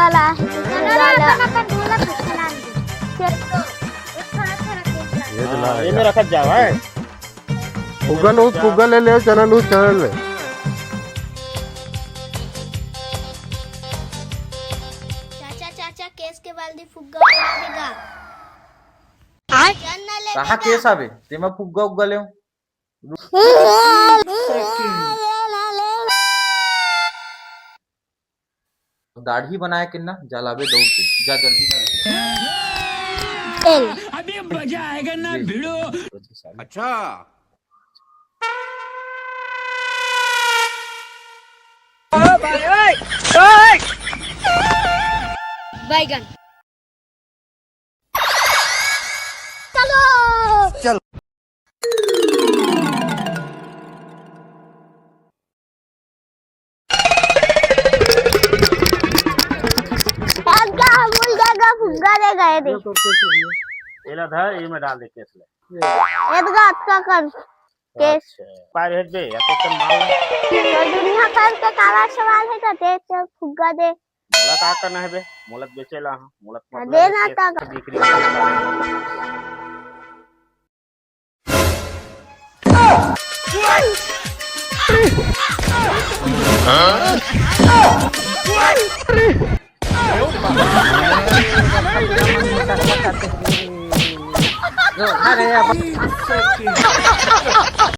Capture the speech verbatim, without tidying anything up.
वाला है। चलो ना, अपन, अपन ढोलक उठा ला दे। चल। ये हाँ, ये में रखत जावा है। फुग्गा लूट, फुग्गा ले ले, चना लूट, चना ले। चाचा, चाचा, केस के बाल दी फुग्गा वाला देगा। आय? चना ले कहाँ देगा। केस आवे? तेमा फुग्गा उग्गा ले। दाढ़ी बनाए के ना, जलाबे दौड़ के। जा जल्दी जा। एल। अभी मजा आएगा ना भिड़ो। अच्छा। बैगन। चलो। चलो। फुग्गा दे गए रे। एला धर, ये में डाल दे केस ले। एदगा अतका कर केस। अच्छा, पार हेट बे, या तो कर मार। तो दुनिया कर के काला सवाल है तो दे, चल फुग्गा दे। मोला का करना है बे? मोला बेचे ला हाँ, मोला हाँ, मतलब दे ना केस तो। बिक्री। अरे अब